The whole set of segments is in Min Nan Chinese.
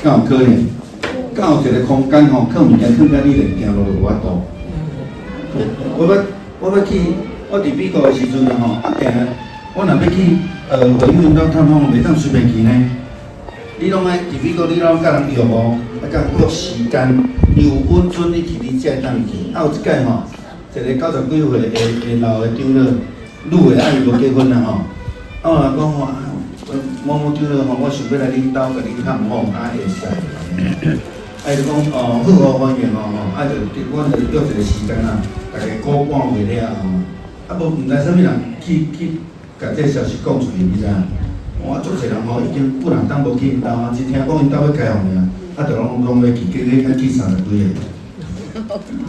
敢有可能？敢有一个空間吼，囥物件囥甲你連行路都無法度。我捌去，我佇美國的時陣啊吼，啊定我若欲去回阮兜探訪，袂當隨便去呢。你攏愛佇美國，你攏佮人約哦，啊，佮人約時間，伊有允准你去，你才會當去。啊，有一擺吼，一个90幾歲的老的長老，女的啊，伊無結婚啊吼。啊，我若講吼，啊，某某長老吼，我想欲來恁兜共你探訪，啊，會使。啊，伊就講哦，好哦，歡迎哦吼，啊，就阮就約一個時間啊，大概個半月了後，啊，無毋知啥物人去共這個消息講出去，你知影？哇，足濟人吼，已經幾若冬無去𪜶兜啊，只聽講𪜶兜欲開放爾，啊，就攏欲去，結果去30幾个。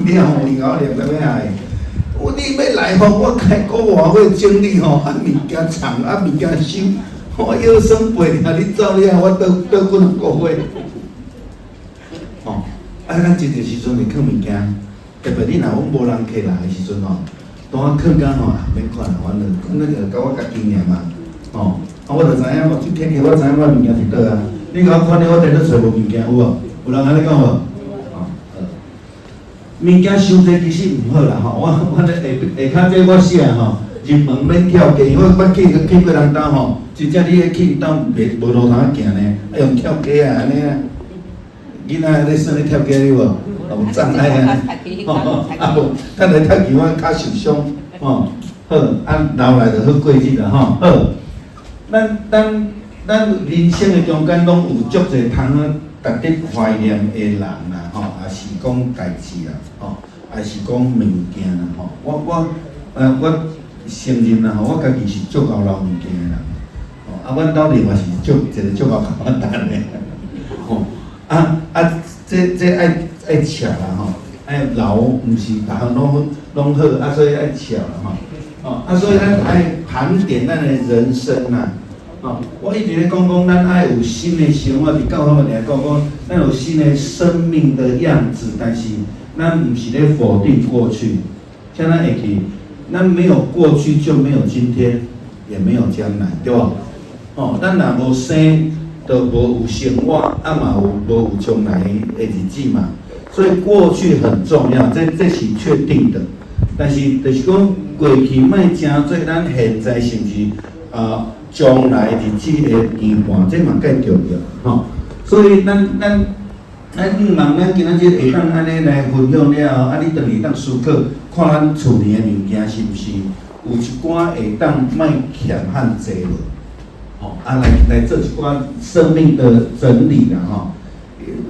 你若有𪜶𡢃我念到欲害，我你欲來吼，我開古外會整理吼，啊物件藏，啊物件收，我腰酸背痛，你走了後，我倒倒幾若個月。吼，啊，咱真濟時陣會囥物件，特別你若阮無人客來的時陣吼，當我囥甲吼，免看啦，反正那個交我家己爾嘛，吼，啊，我就知影，我這天氣我知影我物件佇佗啊，你共我看咧，我佇咧揣無物件有無？有人按呢講無？吼，好。物件傷濟其實毋好啦，吼，我咧下下跤這我寫吼，入門免跳街，因為我去過人兜吼，真正你去𪜶兜袂無路通行呢，愛用跳街啊按呢啊。囡仔咧耍咧跳街有無？有障礙啊！吼，啊無，等下踢球我跤受傷，吼，好，啊留來就好過日啦，吼，好。咱人生的中間攏有足濟通好值得懷念的人啦，吼，也是講代誌啦，吼，也是講物件啦，吼。我承認啦，吼，我家己是足𠢕留物件的人，吼，啊，阮兜另外是足一個足𠢕簡單的，吼。啊啊！這愛巧啦吼，愛留毋是逐項攏好，啊，所以愛巧啦吼。哦，啊，所以咱愛盤點咱的人生啦。哦，我一直咧講講，咱愛有新的生活，佇教會嘛定講講，咱有新的生命的樣子，但是咱毋是咧否定過去，像咱會記，咱沒有過去就沒有今天，也沒有將來，對無？哦，咱若無生，就無有生活，啊嘛有無有將來的日子嘛，所以過去很重要，這是確定的。但是就是講過去莫成做咱現在甚至啊將來日子的牽絆，這嘛蓋重要吼。所以咱希望咱今仔日會當按呢來分享了後，啊你轉去當思考，看咱厝裡的物件是毋是有一寡會當莫欠遐濟無？吼，啊來做一寡生命的整理啦吼。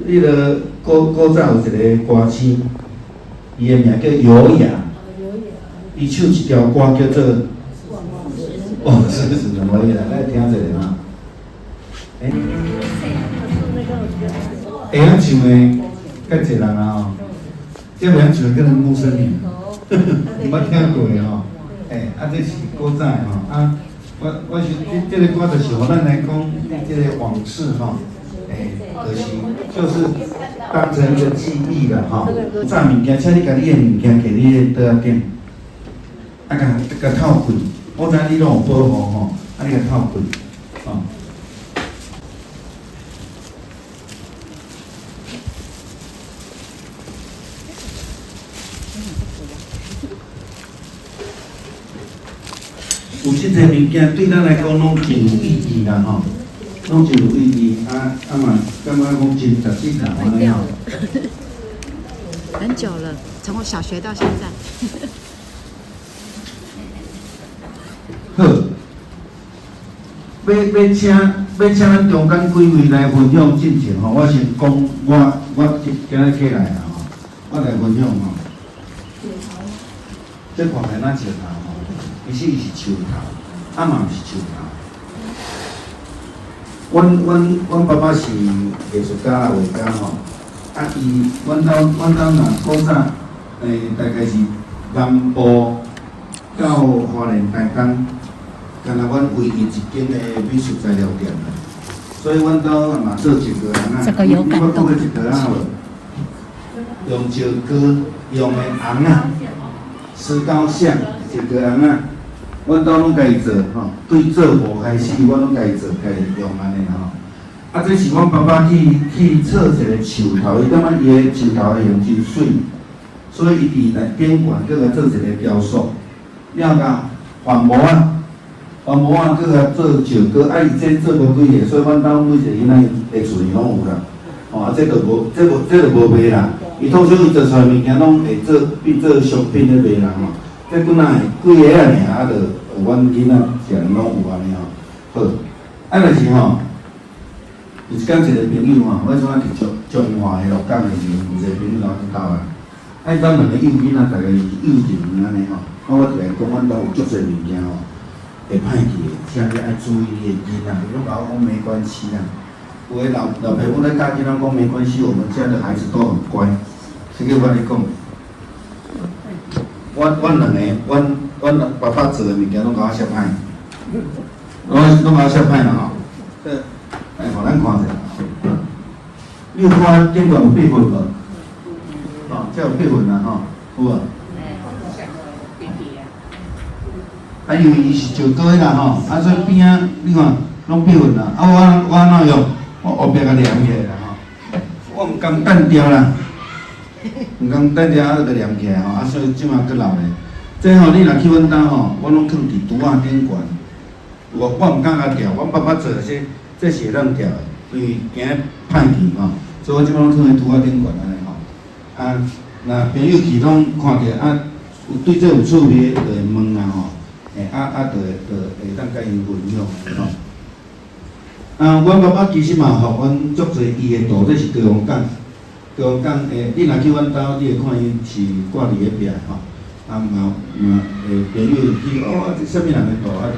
彼个古早有一个歌星，伊的名叫尤雅，伊唱一條歌叫做《往事只能回憶》，來聽一下哈。欸，會曉唱的較濟人啊吼，這袂曉唱的叫做陌生人，毋捌聽過的吼。欸，啊，這是古早的吼，啊，我是這個歌就是予咱來講這個往事吼，欸，就是當成一個記憶啦吼。炸物件，請你共你的物件摕你的桌仔頂，啊，共透開。我知你攏有保護吼，啊，你共透開，吼。有這濟物件對咱來講攏真有意義啦吼，攏真有意義啊啊嘛，感覺講真值得按呢吼。很久了，從我小學到現在。好，欲請咱中間幾位來分享進前吼，我先講我今日起來啦吼，我來分享吼。這看起來若石頭吼，其實伊是樹頭，啊嘛毋是樹頭。阮爸爸是藝術家、畫家吼，啊伊，阮兜若古早，大概是南部到花蓮、台東，敢若阮唯一一間的美術材料店啦。所以阮兜嘛做一個尪仔，你捌講過一個尪仔無？用石膏用的尪仔，石膏像一個尪仔，阮兜攏家己做吼，對做無開始，我攏家己做，家己用按呢吼。啊，這是阮爸爸去做一个樹頭，伊感覺伊的樹頭的形真媠，所以伊佇內頂懸閣共做一个雕塑，了共帆布仔，帆布仔閣共做石膏，啊，伊這做無幾个，所以阮兜每一個囡仔的厝裡攏有啦。吼，啊，這就無，這無，這就無賣啦。伊通常伊做出來物件攏會做變做商品咧賣人吼。這幾若幾个仔爾，啊，就阮囡仔一人攏有按呢吼。好，啊，若是吼，有一工一個朋友吼，我陣仔佇彰化的鹿港的時陣，有一個朋友來阮兜啊，啊，𪜶兜兩個幼囡仔，逐个是幼稚園按呢吼，啊，我就來講，阮兜有足濟物件吼，會歹去的，請你愛注意你的囡仔，伊攏共我講沒關係啦。有的老老爸母咧教囡仔講沒關係，我們家的孩子都很乖。這個我咧講，阮兩個，阮爸爸做的物件攏共我摔歹，攏共我摔歹啦吼。這來，予咱看者。你有看頂懸有八份無？哦，這有八份啦吼，有無？啊，因為伊是石膏的啦吼，啊，所以邊仔你看攏八份啦。啊，我按怎用？我後壁共黏起來啦吼。我毋甘單調啦，毋甘單調啊，就黏起來吼。啊，所以這馬閣留咧。這吼，你若去阮兜吼，我攏囥佇櫥仔頂懸。我毋敢共調，阮爸爸做的這這是會當調的，因為驚歹去吼，所以我這擺攏囥佇櫥仔頂懸按呢吼。啊，若朋友去攏看著啊，有對這有趣味的，就會問啊吼。會啊啊，就會就會當佮𪜶分享吼。啊，阮爸爸其實嘛，予阮足濟伊的圖，這是高雄港，高雄港的，你若去阮兜，你會看伊是掛佇咧壁吼。啊嘛嘛會朋友去哦，這啥物人的圖啊，就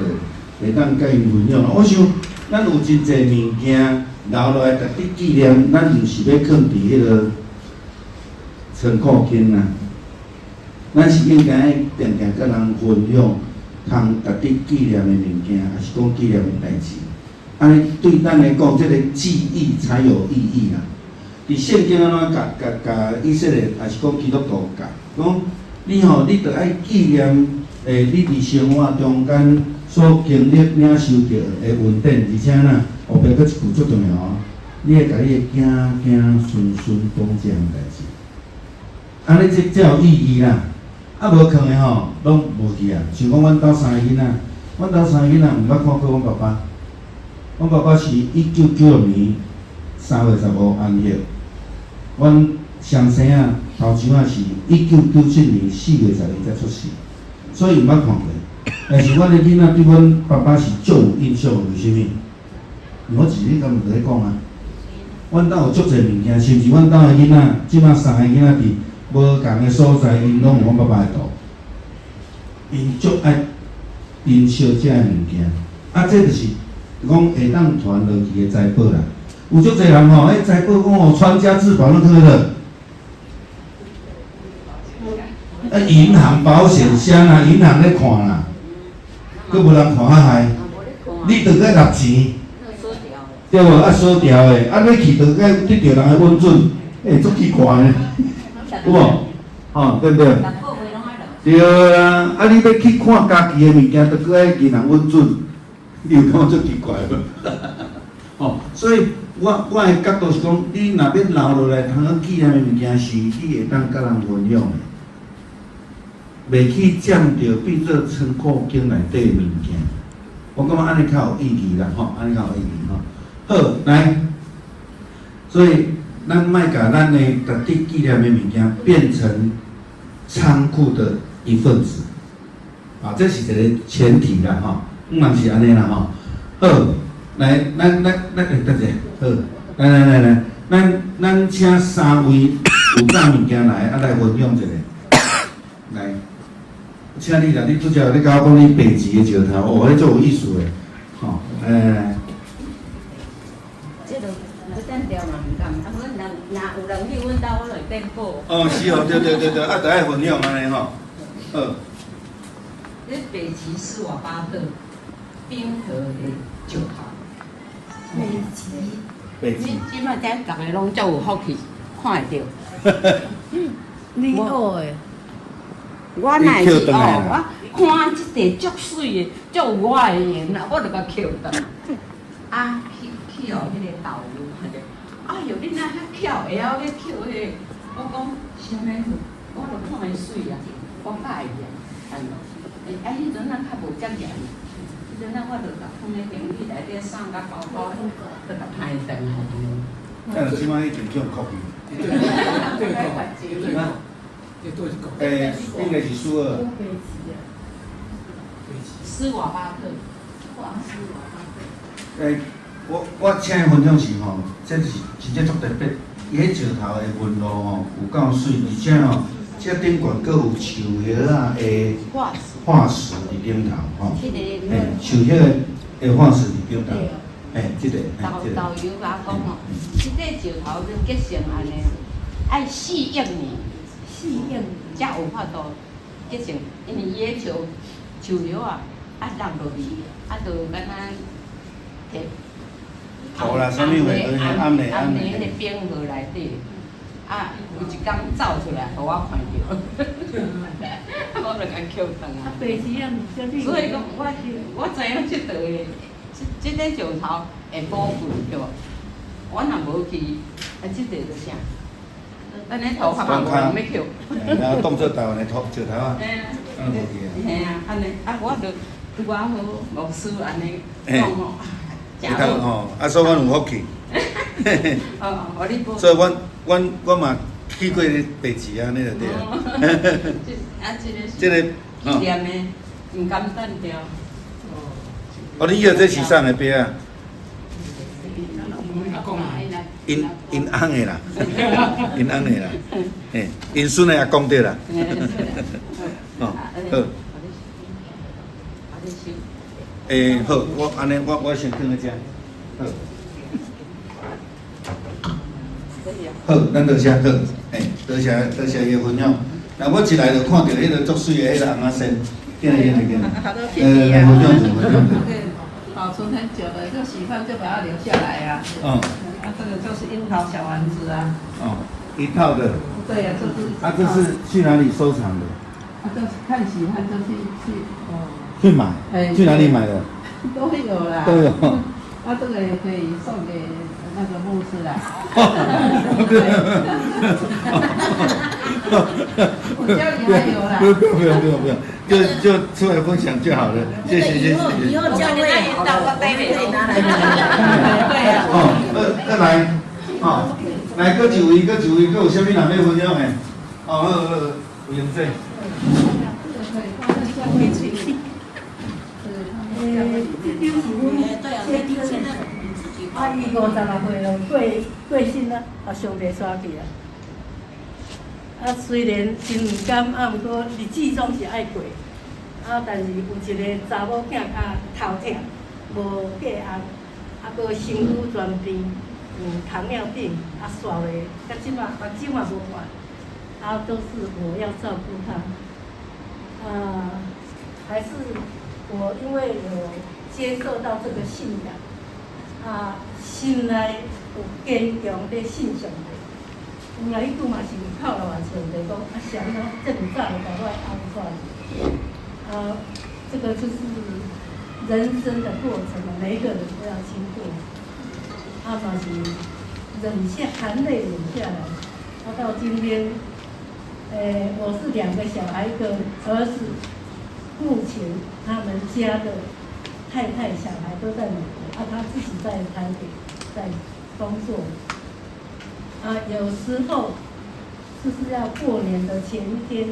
會當佮𪜶分享。我想，咱有真濟物件留落來，值得紀念。咱毋是欲囥佇彼个倉庫間啊，咱是應該愛定定佮人分享，通值得紀念的物件，抑是講紀念的代誌。按呢對咱來講，這个記憶才有意義啦。佇聖經按怎共共共以色列，抑是講基督徒教，講你吼，你著愛紀念，你佇生活中間所經歷、領受著的恩典，而且呐，後壁閣一句足重要哦，你會共你的囝囝孫孫講這項代誌，按呢這才有意義啦。啊，無囥的吼，攏無去啊。像講阮兜三个囡仔，阮兜三個囡仔毋捌看過阮爸爸。阮爸爸是1996年3月15安息，阮雙生仔頭一仔是1997年4月12才出世，所以毋捌看過。但是阮的囡仔對阮爸爸是足有印象，為啥物？因為我一日敢毋佇咧講啊。阮兜有足濟物件，甚至阮兜的囡仔，這馬三個囡仔佇無仝的所在，𪜶攏有阮爸爸的圖，𪜶足愛珍惜這个物件。啊，這就是講會當傳落去的財寶啦。有足濟人吼，彼財寶講哦，傳家之寶，攏囥佗落？啊，銀行保險箱啊，銀行咧看啦，閣無人看較害。你著愛納錢，對無？啊，鎖牢的，啊，欲去著愛得著人的允准，欸，足奇怪的，有無？吼，對毋對？對啊，啊，你欲去看家己的物件，著閣愛銀行允准，你有感覺足奇怪無？吼，所以我的角度是講，你若欲留落來通好紀念的物件，是你會當佮人分享的，袂去佔著變做倉庫間內底的物件。我感覺按呢較有意義啦，吼，按呢較有意義吼。好，來，所以咱莫共咱的值得紀念的物件變成倉庫的一份子，啊，這是一個前提啦，吼，毋通是按呢啦，吼。好，來，咱來等者，好，來來來來，咱請三位有帶物件來，啊來分享一下，來，請你啦，你拄才你共我講你白瓷的石頭，哦，彼足有意思的，吼，來來來。這個要單調嘛毋甘，啊，阮人若有人去阮兜，我就會變寶。哦，是哦，對對對對，啊，著愛分享按呢吼，好。這白瓷斯瓦巴特冰河的石頭。白瓷。白瓷。這擺這逐个攏足有福氣，看會著。你學的？我哪會是學？我看這塊足媠的，足有我的緣啦，我就共抾轉來。啊，去去予彼个導遊看著，哎喲，你若遐巧，會曉去抾彼个，我講啥物？我著看伊媠啊，我佮意啊，啊，彼陣啊較無遮嚴，彼陣啊我著共放咧行李內底，衫佮包包，就共抬轉來。但是這擺已經叫哭去。對對對。欸，應該是蘇爾。斯瓦巴克。欸，我請伊分享是吼，這是真正足特別。伊彼石頭的紋路吼有夠媠，而且吼，這頂懸閣有樹葉仔的化石佇頂頭吼。欸，樹葉的化石佇頂頭。欸，這個。導遊共我講吼，這個石頭欲結成按呢，愛4億年，4億才有法度結成，因為伊的樹葉啊，啊落落去，啊就敢若摕塗啦，啥物貨都是暗的暗的彼个冰河內底，啊有一工走出來，予我看著，我就共抾轉來。所以講，我知影這道的這個石頭會寶貴，對無？我若無去，啊，這個就啥？咱咧塗較無人欲抾。然後當做台灣的塗石頭啊，啊無去啊。嘿啊，按呢，啊，我就拄仔好牧師按呢講吼，真好吼，啊，所以阮有福氣。哦，予你保。所以阮嘛去過白池啊，按呢就對啊。啊，這個是這個紀念的，毋甘單調。哦，你以這是啥的餅啊？𪜶𪜶翁的啦，𪜶翁的啦，嘿，𪜶孫的阿公對啦。哦，好。欸，好，我按呢，我先囥佇遮。好。好，咱多謝，好，欸，多謝多謝伊的分享。那我一來就看著彼個足媠的彼個尪仔先，進來進來進來。來分享者，分享者。保存很久的，就喜歡就把它留下來啊。嗯。啊，這個就是櫻桃小丸子啊。哦，一套的。對呀，這是。啊，這是去哪裡收藏的？啊，就是看喜歡就去哦。去買？去哪裡買的？都有啦。都有。啊，這個也可以送給那個牧師啦。我家裡還有啦。不用不用不用不用，就出來分享就好了。謝謝謝謝。以後教會好了，可以拿來。對啊。哦，再來，哦，來，閣一位，閣一位，閣有啥物人欲分享的？哦，好好好，有閒者。這張是阮先生，啊，伊56歲就過身啦，啊，上帝帶去啊。啊，雖然真毋甘，啊，毋過日子總是愛過。啊，但是有一個查某囝較頭疼，無過壓，啊，閣身軀全病，有糖尿病，啊，煞咧，到這擺目睭嘛無看，啊，都是我要照顧他。啊，還是我因為有接受到這個信仰，啊，心內有堅強佇信上帝。有啦，彼句嘛是口內嘛上帝講，啊，啥物這麼早就共我翁帶去？啊，這個就是人生的過程，每一個人都要經過。啊，嘛是忍下含淚忍下來，啊，到今天，欸，我是兩個小孩，一個兒子，目前他們家的太太、小孩都在美國，啊，他自己在台北在工作。啊，有時候就是要過年的前一天，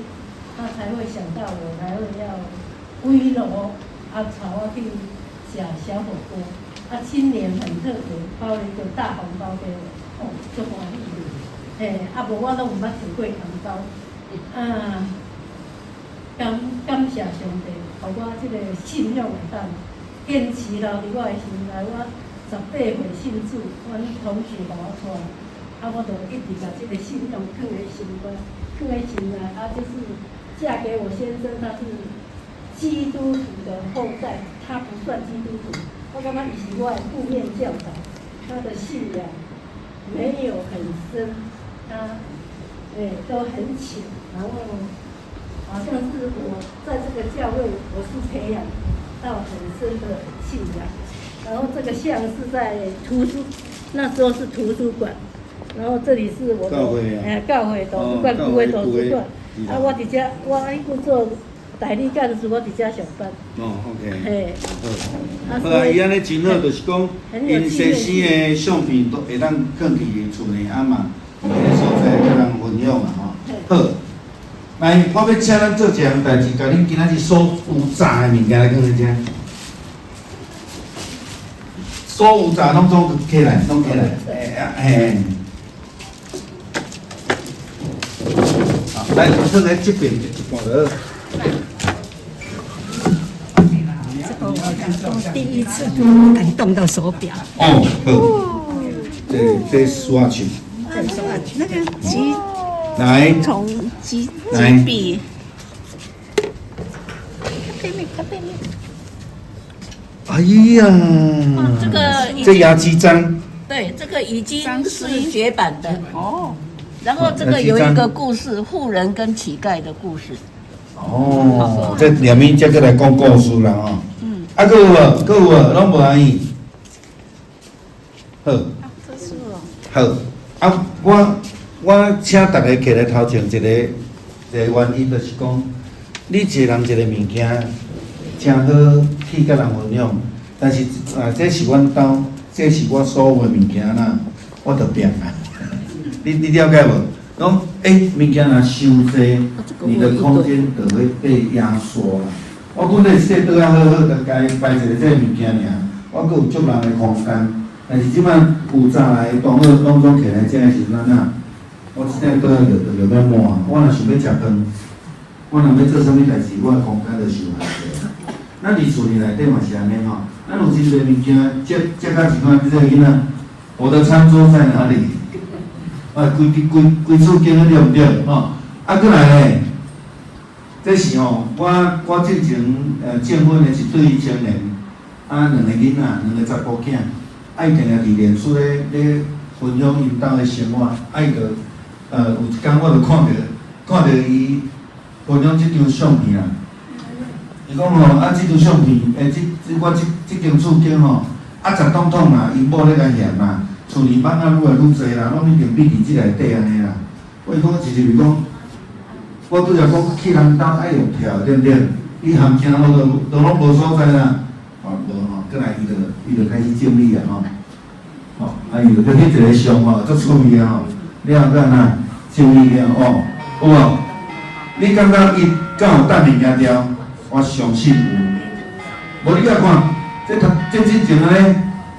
他才會想到我，才會要圍爐啊，帶我去食小火鍋。啊，今年很特別，包了一個大紅包給我，哦，足歡喜。嘿，啊，無我攏毋捌收過紅包。啊，感謝上帝，予我這個信仰會當堅持留佇我的心內。我18歲信主，阮同事共我帶。啊，我就一直共這個信仰囥佇心肝，囥佇心內。啊，就是嫁給我先生，他是基督徒的後代，他不算基督徒。我感覺伊是我的負面教材，他的信仰沒有很深，他都很淺，然後好像是我在這個教會，我是培養到很深的信仰。然後這個像是在圖書，那時候是圖書館，然後這裡是我的哎教會圖書館，舊的圖書館。啊，我佇遮，我彼陣做代理幹事，我佇遮上班。哦，OK。嘿。好。好啊，伊按呢真好，就是講，𪜶先生的相片都會當囥佇厝內，啊嘛，佇个所在佮人分享啊吼。好，來，我欲請咱做一項代誌，共恁今仔日所有炸的物件來囥佇遮。所有炸攏總起來，攏起來，嘿。來，囥佇這邊一半就好。這個我感動，第一次感動到手錶。哦，好。這刷手。那個機。來。從機機筆。背面，背面。哎呀！這個這牙機章。對，這個已經是絕版的哦。然後這個有一個故事，富人跟乞丐的故事。哦，這兩面這個來講故事啦吼。嗯。啊，閣有無？閣有無？攏無阿姨。好。好。啊，我請大家起來頭前一個一個原因，就是講，你一個人一個物件，誠好去佮人分享，但是啊，這是阮兜，這是我所有的物件啦，我就變啊。你了解無？講物件若傷濟，你的空間就會被壓縮啦。我本來說桌仔好好，就共伊擺一個這個物件爾，我閣有足人的空間。但是這擺有早來同學攏總徛來遮的時陣啊，我這張桌仔就欲滿。我若想欲食飯，我若欲做啥物代誌，我的空間就受限制。咱佇厝裡內底嘛是按呢吼，咱有真濟物件，積積甲一款，這個囡仔，我的餐桌在哪裡？啊，規規規厝間對毋對？吼，啊，閣來咧，這是吼，我進前證婚的一對青年，啊，兩個囡仔，兩個查埔囝，啊，伊定定佇臉書咧分享𪜶兜的生活，啊，伊就有一工我就看著伊分享這張相片啊，伊講吼，啊，這張相片，這這我這這間厝間吼，啊，十統統啦，𪜶某咧共嫌啦。厝裡蠓仔愈來愈濟啦，攏已經變佇這內底按呢啦。我伊講一入去講，我拄才講去人兜愛用跳，對毋對？伊含行路都攏無所在啦。哦，無吼，閣來伊就開始整理啊吼。吼，啊伊就翕彼一個相吼，足趣味的吼。了後閣按怎整理了哦，有無？你感覺伊敢有擲物件掉？我相信有。無你甲看，這頭這之前按呢，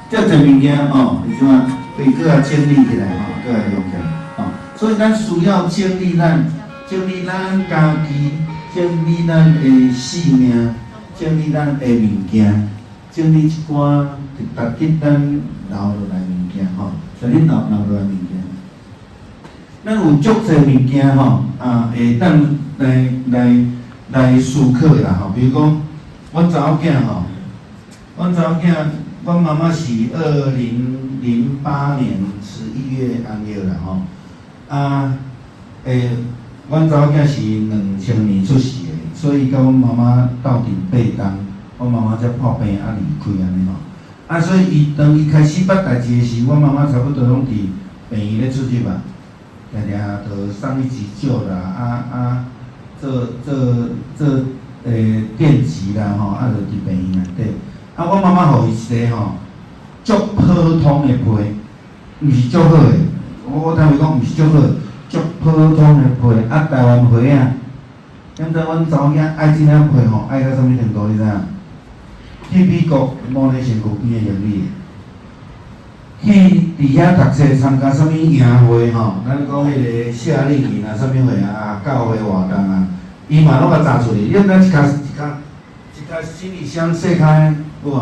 遮濟物件吼，是怎啊？伊閣來整理起來吼，閣來用起來吼。所以咱需要整理咱，整理咱家己，整理咱的性命，整理咱的物件，整理一寡值得咱留落來物件吼，值得留落來物件。咱有足濟物件吼，啊，會當來思考啦吼。比如講，阮查某囝吼，阮查某囝，阮媽媽是2008年11月安息啦吼，啊，阮查某囝是2000年出世的，所以佮阮媽媽鬥陣8冬，阮媽媽才破病啊離開按呢吼。啊，所以伊當伊開始捌代誌的時，阮媽媽差不多攏佇病院咧出入啊，定定就送去急救啦，啊做做做電擊啦吼，啊就佇病院內底。啊，阮媽媽予伊一個吼，足普通的被，毋是足好的。我坦白講，毋是足好，足普通的被。啊，台灣被啊，踮知阮查某囝愛這領被吼，愛到啥物程度？你知影？去美國摸咧身軀邊的行李，去佇遐讀冊參加啥物營會吼？咱講彼個夏令營啊，啥物會啊，教會活動啊，伊嘛攏共紮出去。你毋知一跤一跤一跤行李箱細開，有無？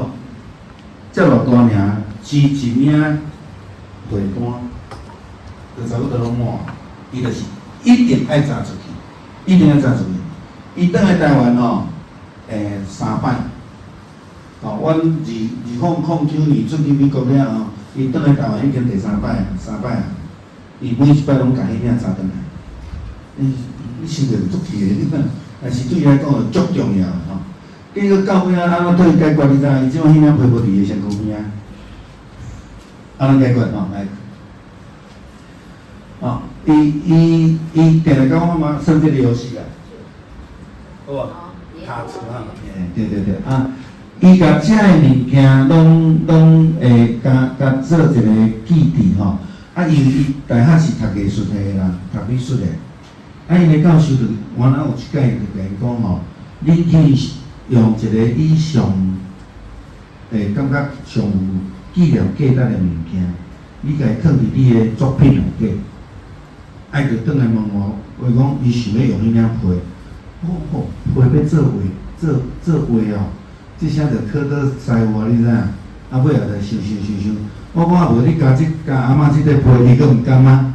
遮偌大爾，只一領被單，就差不多攏滿。伊就是一定愛紮出去，一定愛紮出去。伊轉來台灣吼，三擺。吼，阮2009年出去美國了後，伊轉來台灣已經第三擺啊，三擺啊。伊每一擺攏共彼領紮轉來。你想著足氣的，你看，但是對伊來講足重要的吼。结果到尾仔按怎對伊解決？你知影？伊這馬彼領皮無佇伊身軀邊仔，按怎解決吼？來，哦，伊定定共我媽媽耍這个遊戲啊，好無？卡車啊，欸，對對對，啊，伊共遮个物件攏會共共做一個記佇吼，啊，因為伊大學是讀藝術的啦，讀美術的，啊，𪜶的教授就原來有一擺就共𪜶講吼，你去用一個你上會感覺上有紀念價值的物件，你共伊囥佇你的作品內底，啊，伊就轉來問我，話講伊想欲用彼領皮，我講皮欲做畫，做做畫哦，這聲就考倒師傅，你知影？啊，尾仔就想想想想，我講啊無你共這共阿嬤這塊皮，伊閣毋甘啊？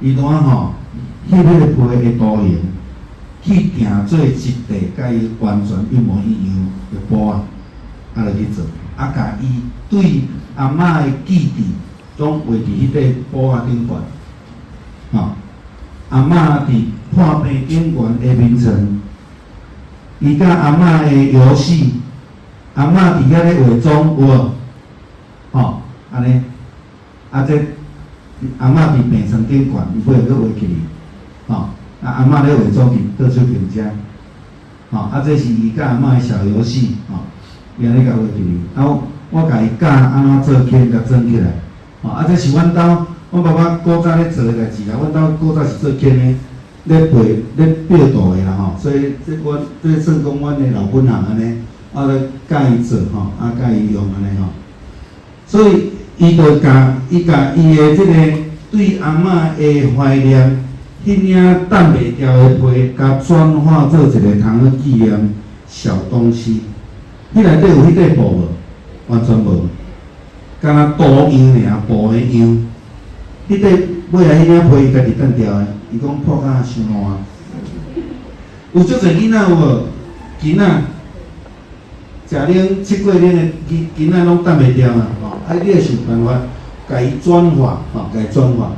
伊當吼，翕彼个皮的圖形，去訂做一塊，共伊完全一模一樣的布仔，啊落去做，啊，共伊對阿嬤的記憶，攏畫佇彼塊布仔頂懸，吼，阿嬤佇破病頂懸的眠床，伊佮阿嬤的遊戲，阿嬤佇遐咧化妝，有無？吼，按呢，啊這阿嬤佇病床頂懸，伊尾仔閣畫起去，吼，啊阿嬤咧化妝佇倒手爿遮，吼，啊這是伊佮阿嬤的小遊戲，吼，伊按呢共畫起去，啊我共伊教按怎做铅，共裝起來，吼，啊這是阮兜，阮爸爸古早咧做的代誌啦，阮兜古早是做鉛的，咧背咧裱圖的啦吼，所以這阮這算講阮的老本行按呢，我咧教伊做吼，啊教伊用按呢吼，所以伊就共伊共伊的這個對阿嬤的懷念，彼領澹袂掉的皮，共轉化做一個通好紀念小東西。彼內底有彼塊布無？完全無，敢若圖樣爾，布的樣。彼塊尾仔彼領皮伊家己澹掉的，伊講破甲傷爛。有足濟囡仔有無？囡仔食奶七月奶的囡囡仔攏澹袂掉啊！吼，啊，你愛想辦法共伊轉化，吼，共伊轉化。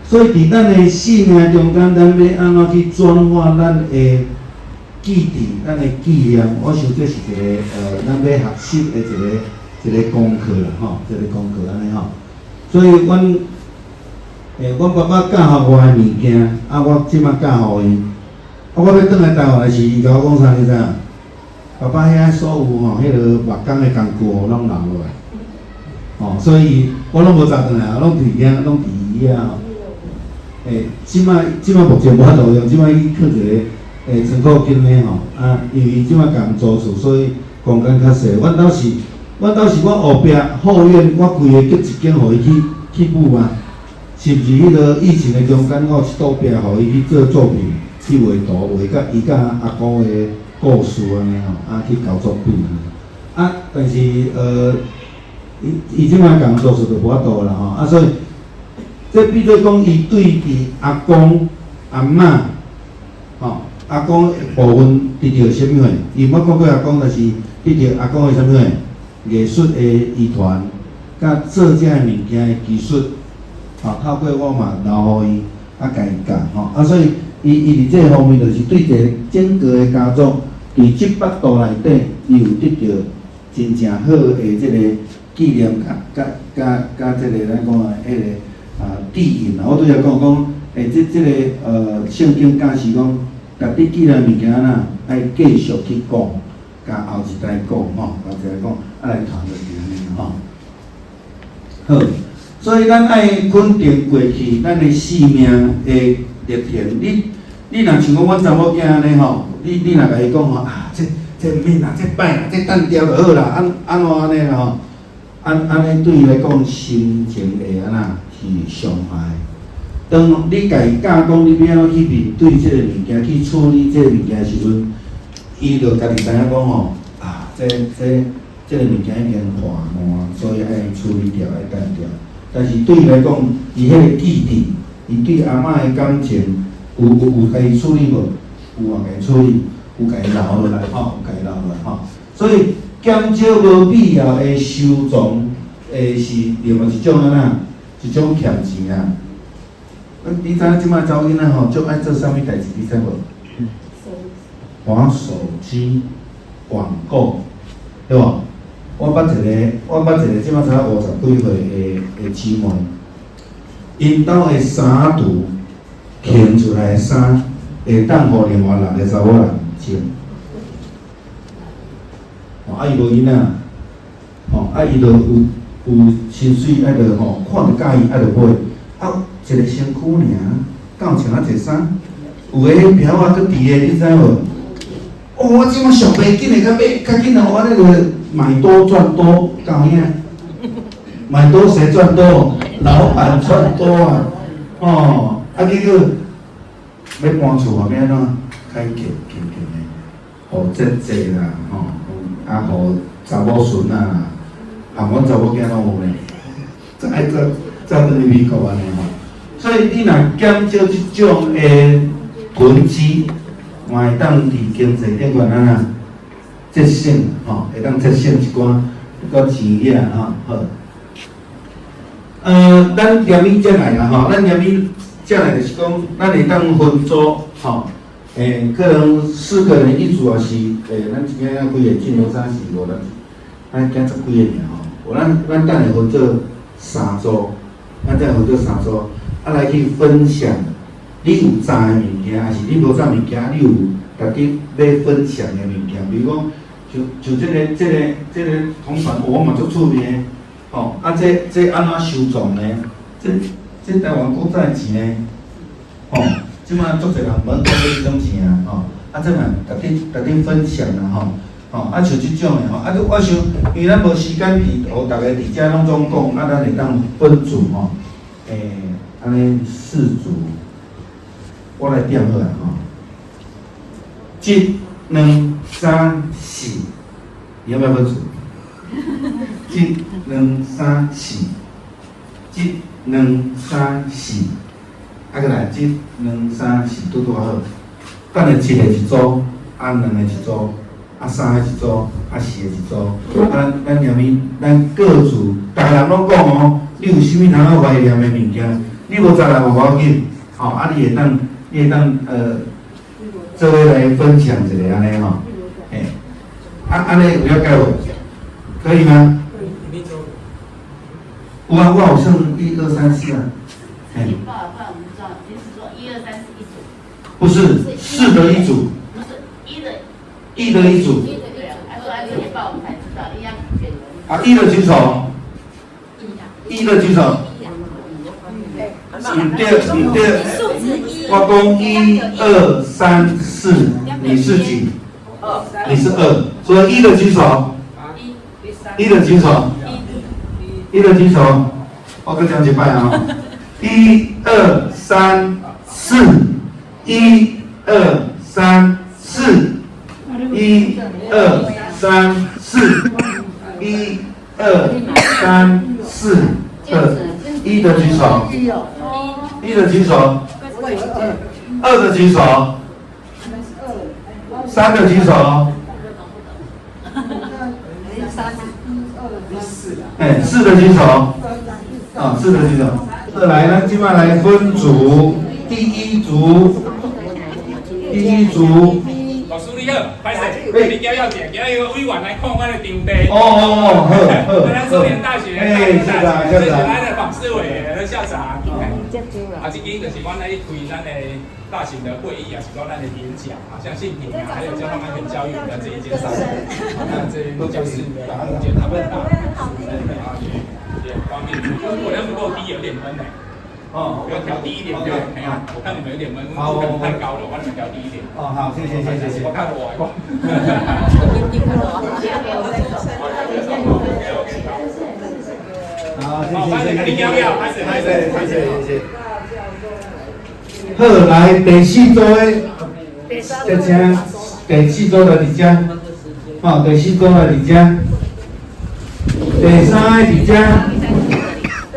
所以佇咱的生命中間，咱欲按怎去轉化咱的記憶、咱的紀念？我想這是一個咱欲學習的一個一個功課啦，吼，一個功課按呢吼。所以，阮阮爸爸教予我的物件，啊，我這馬教予伊。啊，我欲轉來台灣的時，伊共我講啥？你知影？爸爸遐所有吼，彼个木工的工具吼，攏留落來，吼，所以我攏無載轉來，攏佇遐，攏佇伊遐吼。這馬這馬目前無法度用，這馬伊囥一个倉庫間的吼，啊，因為伊這馬共租厝，所以空間較細。阮兜是，阮兜是我後壁後院，我規个隔一間予伊去去舞啊。是毋是彼个疫情的中間，我有一倒壁予伊去做作品，去畫圖，畫佮伊佮阿公的故事按呢吼，啊去交作品按呢。啊，但是伊伊這馬共做事就無法度啦吼，啊所以，這變做講伊對伊阿公阿嬤，吼，阿公的部分得著啥物貨？伊毋捌看過阿公，但是得著阿公的啥物貨？藝術的遺傳，佮做這个物件的技術，吼，透過我嘛留予伊，啊，共伊教吼，啊，所以伊伊佇這方面就是對一个整個的家族，佇這腹肚內底，伊有得著真正好的這个紀念，佮佮佮佮這個咱講的彼个啊底蘊啦。我拄才講講，這這个聖經教示講，家己紀念物件呐，愛繼續去講，共後一代講吼，後一代講，啊來傳落去按呢吼。好，所以咱愛肯定過去咱的生命的歷程。你你若像講阮查某囝按呢吼，你你若共伊講吼啊，這這毋免啦，這歹啦，這澹掉就好啦，按按怎按呢啦吼？按按呢對伊來講，心情會按怎是傷害。當你共伊教講你欲按怎去面對這個物件，去處理這個物件的時陣，伊就家己知影講吼，啊，這這這个物件已經破爛，所以愛處理掉，愛澹掉。但是對伊來講，伊彼个記憶，伊對阿嬤的感情，有有有共伊處理無？有啊，共伊處理，有共伊留落來吼，有共伊留落來吼。所以減少無必要的收藏，是另外一種按怎？一種儉錢啊！你知影這擺查某囡仔吼，足愛做啥物代誌？你知無？滑手機，广告，对無？我捌一个，我捌一個，這擺才50幾歲的姊妹，𪜶兜的衫櫥穿出來的衫，會當予另外六個查某人穿。哦，啊伊無囡仔，吼，啊伊就有薪水，愛著吼看著佮意，愛著買。啊，一個身軀爾，敢有穿啊濟衫？有的彼條仔閣佇咧，你知無？哦，我這擺上袂緊的，較買較緊啊！我那個買多賺多，敢有影？買多誰賺多？老闆賺多啊！哦，啊結果欲搬厝啊，欲按怎？開客客客的，予節濟啦，吼，啊，予查某孫啊，啊，阮查某囝攏有呢，再愛再再轉去美國按呢吼。所以你若減少這種的囤積，嘛會當佇經濟頂懸按怎節省吼，會當節省一寡一寡錢啊吼。好，咱連尾才來啦吼，咱連尾才來就是講，咱會當分組吼，可能四個人一組，抑是咱一間幾個進入三四五六，咱今十幾个爾吼，有咱等下分做三組，咱等下分做三組，啊來去分享。你有知的物件，抑是你無知物件，你有家己欲分享的物件，比如講，像這個銅板，我嘛足趣味的，吼，啊這按怎收藏呢？這台灣古早的錢呢？吼，這擺足濟人毋捌講這種錢啊，吼，啊這嘛值得分享啦，吼，吼，啊像這種的吼，啊我想，因為咱無時間佇，予逐个佇遮攏總講，啊咱會當分組吼，按呢四組。我來點好啊吼，一、兩、三、四，你要不要分組？一、兩、三、四，一、兩、三、四，啊，閣來一、兩、三、四，拄拄好。等下一個一組，啊，兩個一組，啊，三個一組，啊，四個一組。啊，咱連尾，咱各組，逐个人攏講哦。你有啥物通好懷念的物件？你無知來無要緊，吼，啊，你會當做伙來分享一下按呢吼，嘿，啊，按呢有了解無？可以嗎？有啊，我有算一二三四啊。嘿。不是四的一組。不是一的。一的一組。啊，一的舉手。一的舉手。毋對毋對，我講一二三四，你是幾？你是二，所以一的舉手。一的舉手。一的舉手。我閣講一擺啊！一二三四，一二三四，一二三四，一二三四，二，一的舉手，一的舉手，二的舉手，三的舉手，哎，四的舉手，啊，四的舉手。來，咱這擺來分組，第一組，第一組。老師你好，歹勢，物件要緊，今日有委員來看阮的場地。哦哦哦，好，好。咱樹林大學，哎，校長，校長。咱的訪視委員校長。啊，這間就是阮來開咱的大型的會議啊，是講咱的演講啊，像性平啊，還有交通安全教育的這一間上。那這間教室的空間它蠻大，啊也方便。如果量不夠低，有點悶呢。哦，要調低一點對，哎呀，我看你們有點悶，溫度可能太高了，我幫你們調低一點。哦，好，謝謝謝謝謝。我看我。好，謝謝謝謝。你要不要？開始開始謝謝謝謝。好，來第四組的，這請第四組來佇遮，哦，第四組來佇遮，第三个佇遮，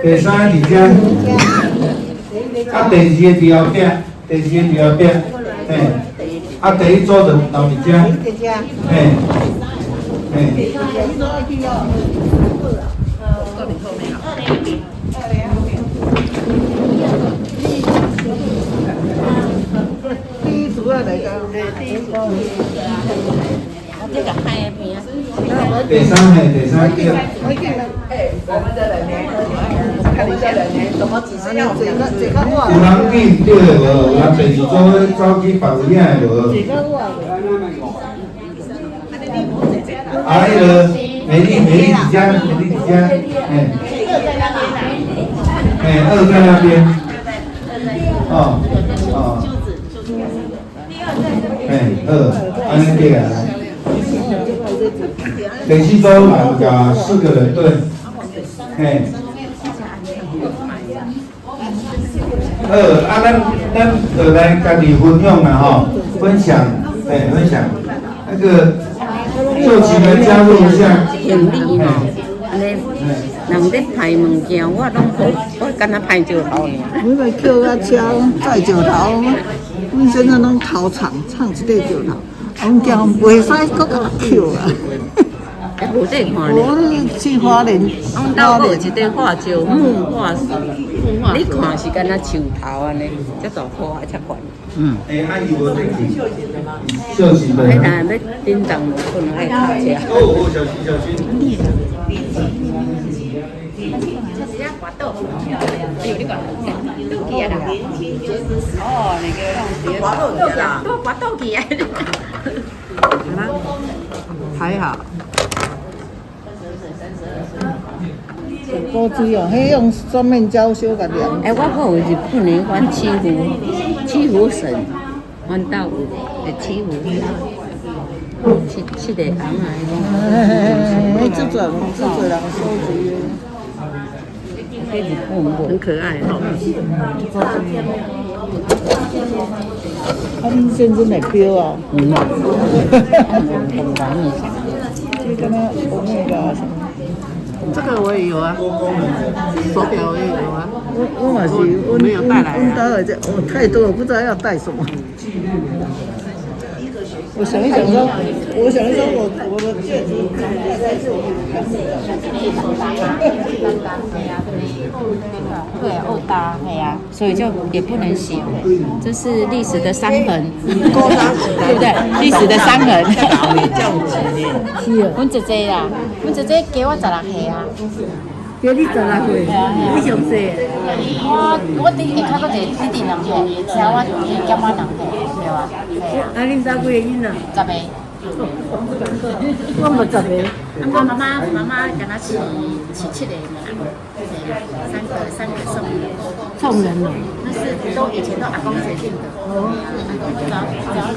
第三个佇遮。啊，第二个佇後壁，第二個佇後壁，嘿，啊，第一組就留佇遮，嘿，嘿。第一組啊，來個，第一組。這個海邊啊。第三嘿，第三對。哎，我們的人呢？我們的人呢？怎麼只是要這個這個有人見對無？有人第二組走去別位領的無？啊，彼个美麗美麗佇遮，美麗佇遮，嘿，嘿，二在那邊。哦哦。嘿，好，按呢對啊。第四組嘛有四個人對，嘿。好，啊，咱就來家己分享啦吼，分享，嘿，分享，那個就請來加入一下。行李吼，按呢，人咧歹物件，我攏無，我敢若歹石頭爾。阮咪捡啊車載石頭，阮先生攏頭藏藏一塊石頭，阮驚袂使閣共抾啊。欸，無這看呢。我去花蓮，阮兜閣有一塊化石木化石，你看是敢若樹頭按呢，遮大棵啊，遮懸。嗯。欸，啊伊無得去，就是的。哎，若欲振動，無可能愛跤車。哦哦，小心小心。哦，那個刮都刮倒去啊！還好。古錐哦，彼用雙面膠小共粘。欸，我閣有日本的阮欺負欺負神，阮兜有會欺負七七個翁仔彼種。嘿，這濟這濟人收集的。很可愛吼。啊，恁先生會標啊？嗯。這敢若歐米伽什麼？這個我也有啊，手錶我也有啊。我嘛是，我沒有帶來。阮兜的這，我太多了，不知道要帶什麼。我想一想說，我想一想我我的戒指戴在這裡。對，二搭，對啊，所以就也不能寫，這是歷史的傷痕，對不對？歷史的傷痕。阮姐姐啦，阮姐姐加我16歲啊。加你16歲，你上細？我佇下跤閣一個弟弟2歲，然後我減我2歲，對啊。啊，恁兜幾个囡仔？十個。我嘛十个。啊，我媽媽媽媽敢若飼飼7個爾，三個送人。送人了。那是都以前都阿公決定的。哦。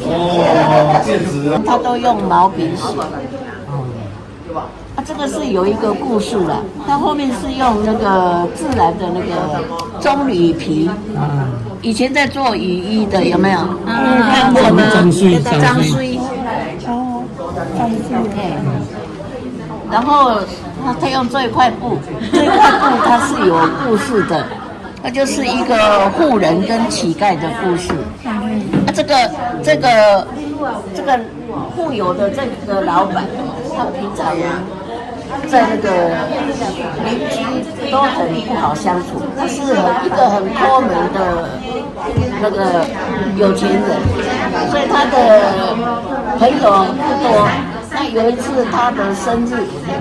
哦，戒指啊。他都用毛筆寫。啊，這個是有一個故事的，它後面是用那個自然的那個棕櫚皮。以前在做雨衣的有沒有？看過嗎？張水，張水。哦，張水。然後他用這塊布，這塊布它是有故事的，它就是一個富人跟乞丐的故事。啊，這個富有的這個老闆，他平常在那個鄰居都很不好相處，他是一個很摳門的那個有錢人，所以他的朋友不多。那有一次他的生日，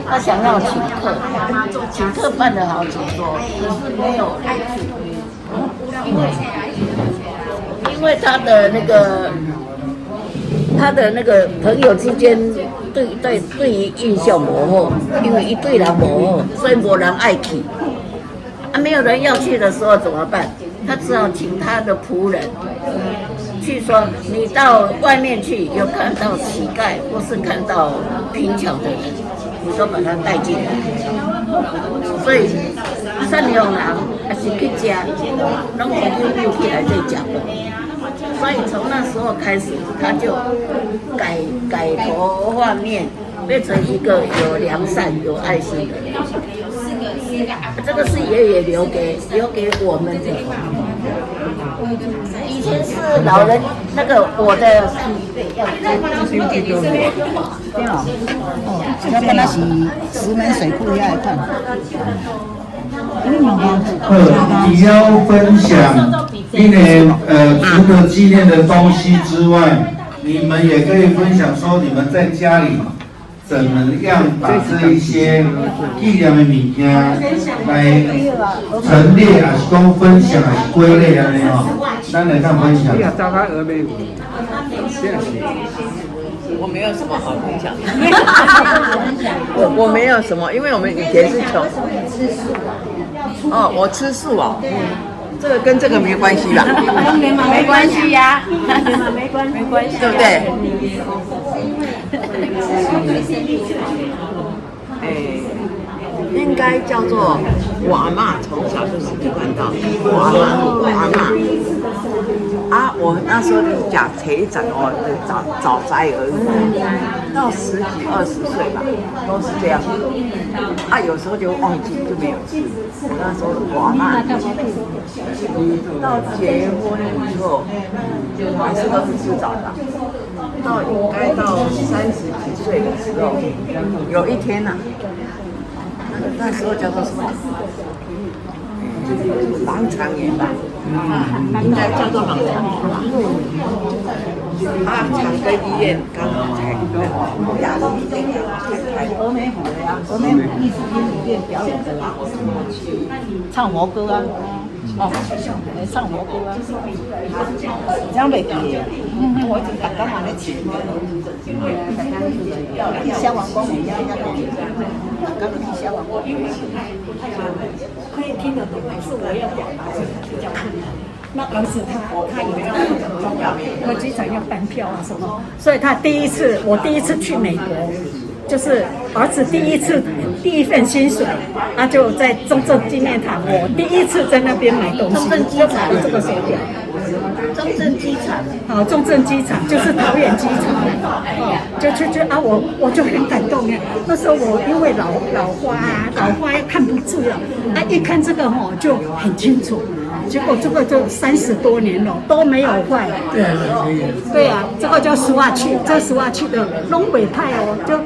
他想要請客，請客辦了好幾桌，可是沒有人去，因為他的那個。他的那個朋友之間對於印象無好，因為伊對人無好，所以無人愛去。啊，沒有人要去的時候怎麼辦？他只好請他的僕人去說：你到外面去，有看到乞丐或是看到貧窮的人，你都把他帶進來。所以善良人還是去食，攏會扭起來再食。所以從那時候開始，他就改頭換面，變成一個有良善、有愛心的人。這個是爺爺留給我們的。以前是老人那個我的上一輩要。對哦，這個那是石門水庫遐來看。好，你要分享你的值得紀念的東西之外，你們也可以分享說你們在家裡怎麼樣把這一些紀念的物件來陳列，還是講分享，還是歸類按呢吼？咱來當分享。我沒有什麼好分享的，我沒有什麼，因為我們以前是窮。哦，我吃素哦，這個跟這個沒關係吧？沒關係呀，沒關沒關係，對不對？哎，應該叫做我阿嬤從小就是一貫道，我阿嬤，我阿嬤。啊，我那時候就是吃一整哦，早早齋而已，到十幾20歲吧，都是這樣。啊，有時候就忘記就沒有吃。我那時候我阿嬤到結婚以後，還是都是吃早的。到應該到30幾歲的時候，有一天吶、啊，那時候叫做什麼？盲腸炎吧，應該叫做盲腸炎吧。啊，長庚醫院剛好才亞視醫院才開。峨眉虎的啊，峨眉虎藝術廳裡面表演的啊，唱佛歌啊，哦，唱佛歌啊，這樣袂記得。我已經逐工嘛咧唱。去消防公園遐遐講，逐工去消防公園。可以聽得懂，可是我要表達就比較困難。那兒子他也要飛機場要辦票啊什麼，所以他第一次，我第一次去美國，就是兒子第一次第一份薪水，他就在中正紀念堂，我第一次在那邊買東西，就買了這個手錶。中正機場，好，中正機場就是桃園機場，哦，就去就啊，我就很感動哎，那時候我因為老花啊，老花又看不住了，啊，一看這個吼就很清楚，結果這個就30多年了都沒有壞。對啊，對啊，這個叫 Swatch，這 Swatch 的攏袂歹哦，就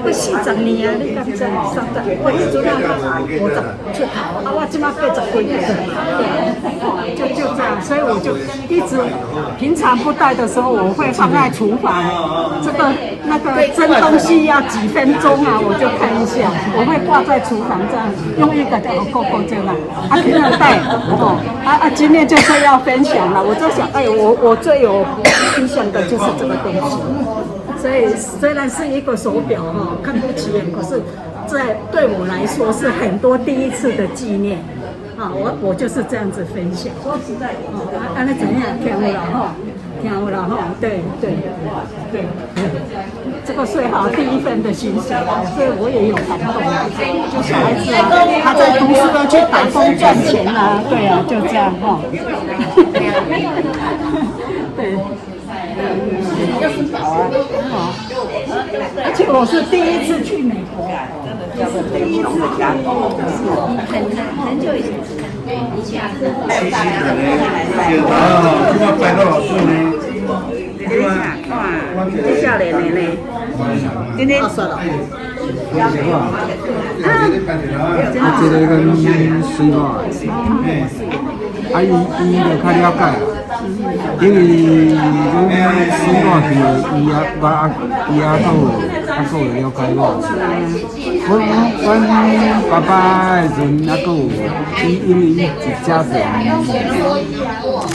不40年啊，你敢知？30，我一直到50出頭，啊，我這馬80幾歲，對，就這樣，所以我就一直平常不戴的時候，我會放在廚房，這個那個蒸東西要幾分鐘啊，我就看一下，我會掛在廚房這樣，用一個叫夠夠這樣，啊，平常戴哦，啊，今天就是要分享了，我就想，哎，我最有印象的就是這個東西。所以雖然是一個手錶哈，看不起眼，可是，在對我來說是很多第一次的紀念，啊，我就是這樣子分享。說實在，啊，那怎樣？聽有啦吼，聽有啦吼，對對對，這個最好第一份的薪水，所以我也有感動啊。就小孩子啊，他在讀書要去打工賺錢啊，對啊，就這樣哈。對。要是寶啊！而且我是第一次去美國，也是第一次去，很久以前。哇，這少年的呢？今天。啊，這個跟水某的，啊伊就較了解啦，因為阮水某去，伊也我啊，伊也閣有啊，閣有了解我。阮爸爸的時陣，還閣有伊，因為伊是家庭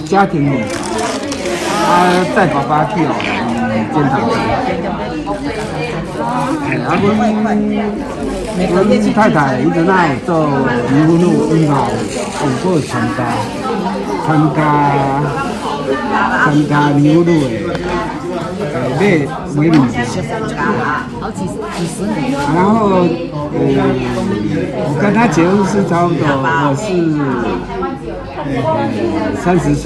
家庭女，啊載爸爸去哦，檢查。哎，啊阮。阮太太伊陣仔有做離婚路，伊嘛有過參加參加參加離婚路的，買買物件。好幾幾十年。然後，我跟他結婚是差不多，我是30歲，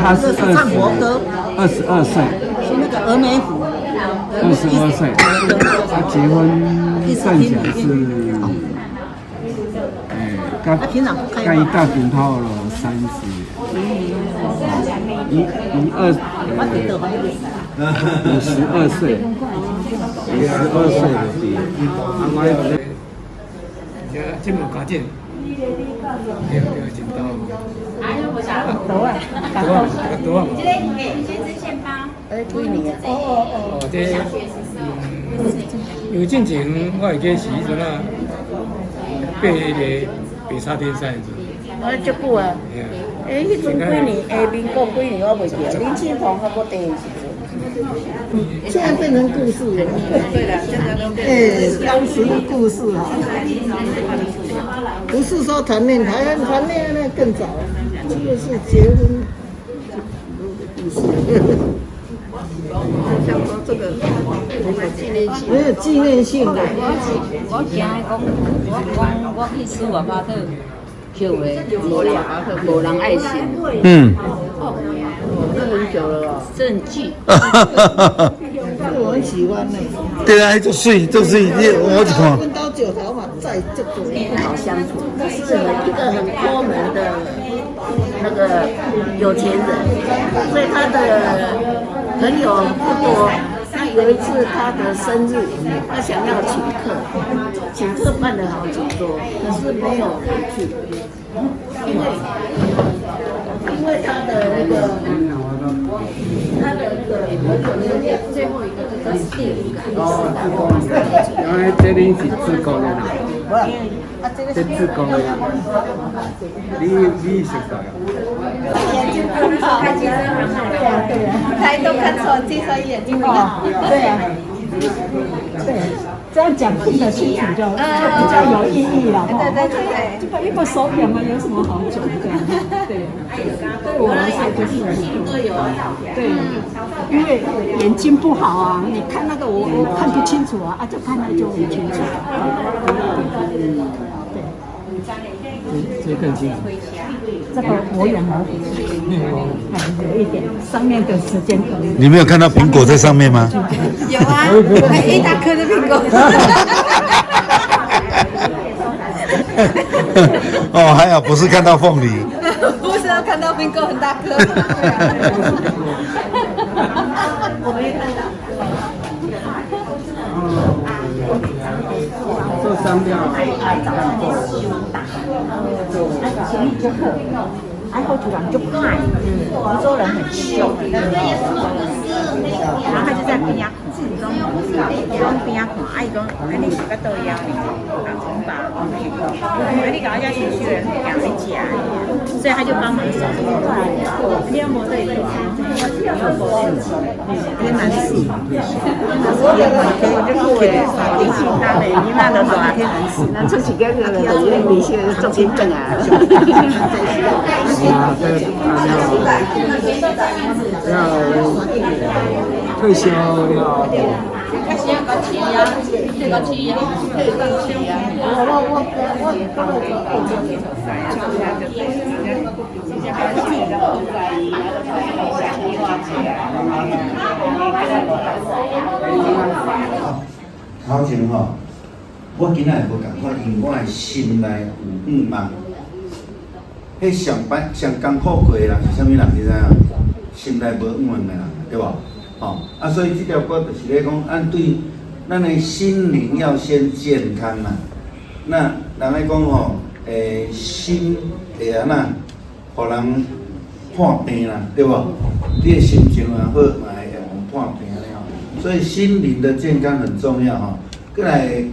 他是22歲。是那個峨眉虎。22歲，他結婚算起來是，哎，剛剛一大頂頭了30，一一二，52歲，52歲的比，啊我。這無加減，對對，真多。啊，多啊，多啊，多啊。這個先知先包。哎，幾年啊？哦哦哦。哦，這，因為進前我會記是彼陣啊，爬彼個白沙天山的時陣。啊，足久啊！欸，彼陣幾年？欸，民國幾年我袂記得，林慶鵬還閣佇的時陣。現在變成故事了。對了，現在都變。欸，當時的故事哈，不是說談戀愛，談戀愛那更早，這個是結婚的故事。像說這個紀念性，沒有紀念性的。我驚講，我講我去司瓦巴特捡的，無人愛信。嗯。哦，這很久了哦。證據。我很喜歡呢。對啊，足媠足媠，你我一看。溫刀九頭嘛，在這個不好相處，是一個很摳門的那個有錢人，所以他的朋友不多。那有一次他的生日，他想要請客，請客辦了好幾桌，可是沒有人去，因為他的那個。他的那個最後一個這個是第五個。哦，志工，原來這裡是志工的啦。這志工的，你熟悉啊？眼睛不好，對啊對啊，台東看手機，所以眼睛不好。對啊，對，這樣講聽得清楚就比較有意義了。對對對對，這個一個手表嘛，有什麼好講的？對，對我來說就是對，因為眼睛不好啊，你看那個我看不清楚啊，啊就看那就很清楚。對，這更清楚。這個我有模糊，有一點，上面的時間可能。你沒有看到蘋果在上面嗎？有啊，一大顆的蘋果。哦，還好不是看到鳳梨。不是要看到蘋果很大顆。我沒看到。做商料。啊，后土人就歹，福州人很凶，然後他就在邊仔看，講邊仔看，啊伊講，啊你是捌倒枵呢？啊，講吧，啊你搞遐是需人行去食，所以他就幫忙收。你有無對？天然寺，那出去个个就你是做真正啊。啊，这要退休了。頭前吼，我今仔日無仝款，因為我的心內有願望。彼上班上艱苦過的人是啥物人？你知影？心內無願望的人，對無？吼啊，所以這條歌就是咧講，按對咱的心靈要先健康啦。那人咧講吼，心會按怎，予人破病啦，對無？你的心情若好，嘛會予人破病咧吼。所以心靈的健康很重要吼。閣來，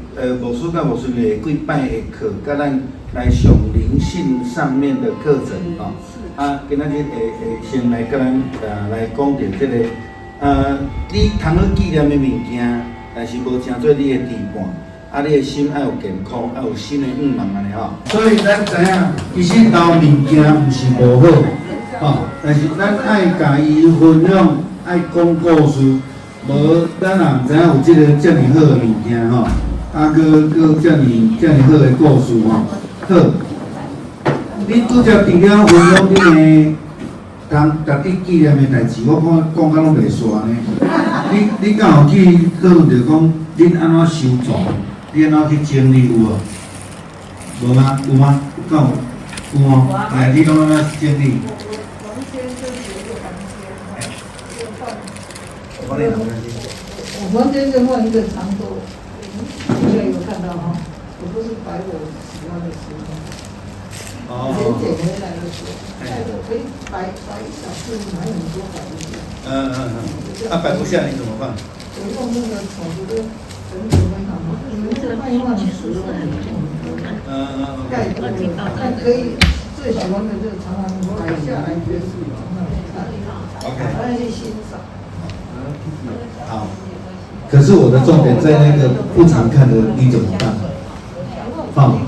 牧師佮牧師會幾擺的課，佮咱來上靈性上面的課程吼。啊，今仔日會先來佮咱來講著這個，你通好紀念的物件，但是無成做你的陪伴。啊，你的心愛有健康，愛有新的願望按呢吼。所以咱知影，其實留物件毋是無好，吼，但是咱愛共伊分享，愛講故事。無，咱也毋知影有這個遮爾好的物件吼，啊，閣遮爾好的故事吼。好，你拄才除了分享恁的通值得紀念的代誌，我看講甲攏袂煞呢。你敢有去討論著講，恁按怎收藏？你按怎去整理有無？無嗎？有嗎？敢有？有哦。來，你攏按怎整理？我房間就換一個長桌，應該有看到哈。我不是擺我喜歡的書。哦。以前撿回來的時候，那個可以擺擺一小時，買很多擺不下。嗯嗯嗯，啊，擺不下你怎麼辦？我用那個草子的整理很好，你們這個賣畫其實很嗯嗯嗯。蓋但可以最喜歡的就是常常擺下來，就是常常去看，OK，常常去欣賞。好，可是我的重點在那個不常看的，你怎麼辦？好，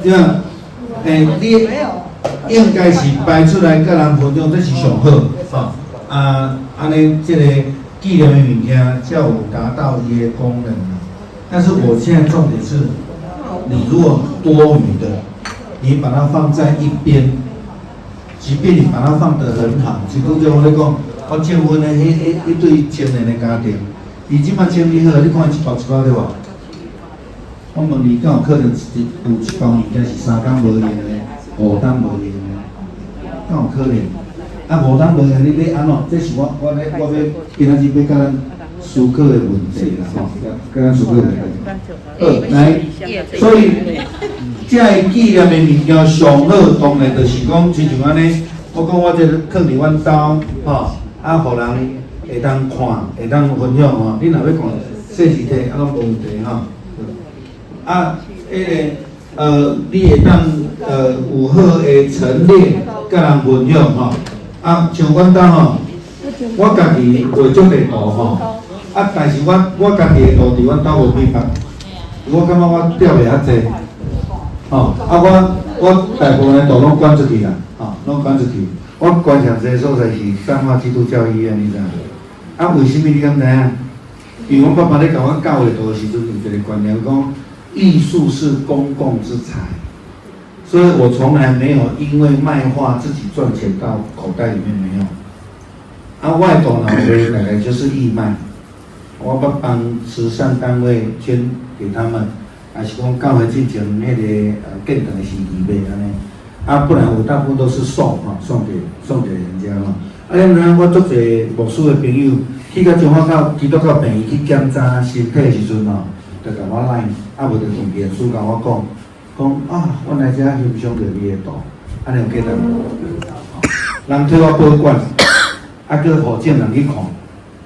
對啊，你應該是擺出來佮人分享，這是上好，吼。啊，按呢，這個紀念的物件才有達到伊的功能。但是我現在重點是，你如果多餘的，你把它放在一邊，即便你把它放得很好，就拄則我咧講，我結婚的彼對青年的家庭，伊這擺整理好，你看一包一包對無？我問你，敢有可能有一包物件是3工無用的，5工無用的？敢有可能？啊，5工無用，你欲按怎？這是我咧，我欲今仔日欲共咱思考的問題啦，吼，共咱思考的問題。好，來，所以這个紀念的物件上好，當然就是講，親像按呢，我講我這個囥佇阮兜，吼，啊，予人會當看，會當分享吼。你若欲看，細字體啊，攏無問題吼。啊，彼個你會當有好的陳列，佮人分享吼。啊，像阮兜吼，我家己畫足濟圖吼，啊，但是我家己的圖佇阮兜無秘密，我感覺我釣袂較濟，吼，啊，我大部分的圖攏捐出去啦，吼，攏捐出去。我捐上濟所在是彰化基督教醫院，你知影？啊，為啥物你敢知影？因為阮爸爸咧共阮教會圖的時陣，有一個觀念講，藝術是公共之財。所以我從來沒有因為賣畫自己賺錢到口袋裡面沒有。啊，我的大腦賣大概就是義賣，我捌幫慈善單位捐給他們，還是講教會進前彼個建堂的時期賣按呢。啊，不然我大部分都是送哈，送給人家哈。啊，你知影我足濟牧師的朋友去到彰化教基督教病院去檢查身體的時陣吼，就共我 line，啊無就用臉書共我講。講啊，我來遮欣賞著你的圖，按呢有價值無？人替我保管，啊，閣予眾人去看，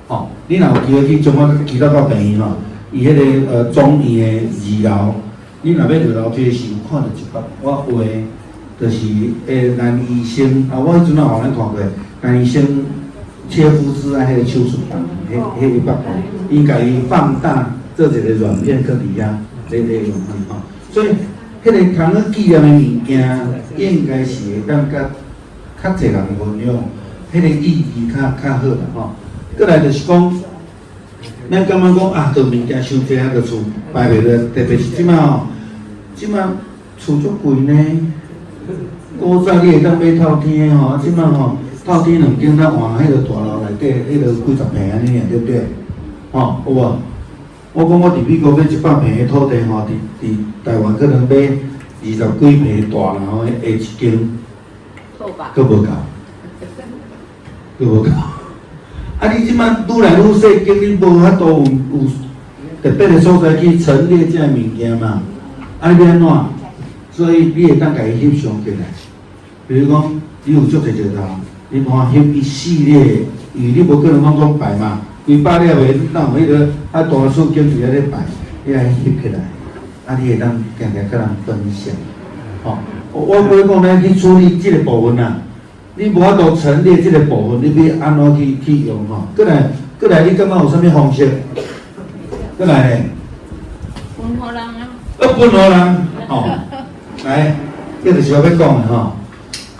吼。你若有機會去彰化基督教病院吼，伊彼個總院的二樓，你若欲落樓梯的時，有看著一幅我畫的，就是男醫生啊，我彼陣也予咱看過，男醫生切膚之愛彼個手術房，彼一幅圖，伊共伊放大做一個軟片閣佇遐咧用吼，所以。彼個通去紀念的物件，應該是會當佮較濟人分享，彼個意義較好啦吼。閣來就是講，咱感覺講啊，著物件傷濟啊，著厝擺袂落，特別是這擺吼，這擺厝足貴呢。古早你會當買透天的吼，啊，這擺吼透天兩間，咱換彼個大樓內底，彼個幾十坪按呢爾，對不對？吼，有無？我講我佇美國買100坪的土地吼，佇台灣可能買20幾坪大樓的一間，閣無夠，閣無夠。啊！你這擺愈來愈細間，你無法度有特別的所在去陳列這个物件嘛？啊，你欲按怎？所以你會當共伊翕相起來。比如講，你有足濟石頭，你看翕一系列，因為你無可能攏總擺嘛。幾百粒的，你哪有彼個啊大厝景佇遐咧擺，你愛翕起來，啊，你會當定定佮人分享，吼。我欲講咱去處理這個部分啊，你無法度陳列這個部分，你欲按怎去用吼？閣來，你感覺有啥物方式？閣來咧？分予人啊！分予人，吼，來，這就是我欲講的吼。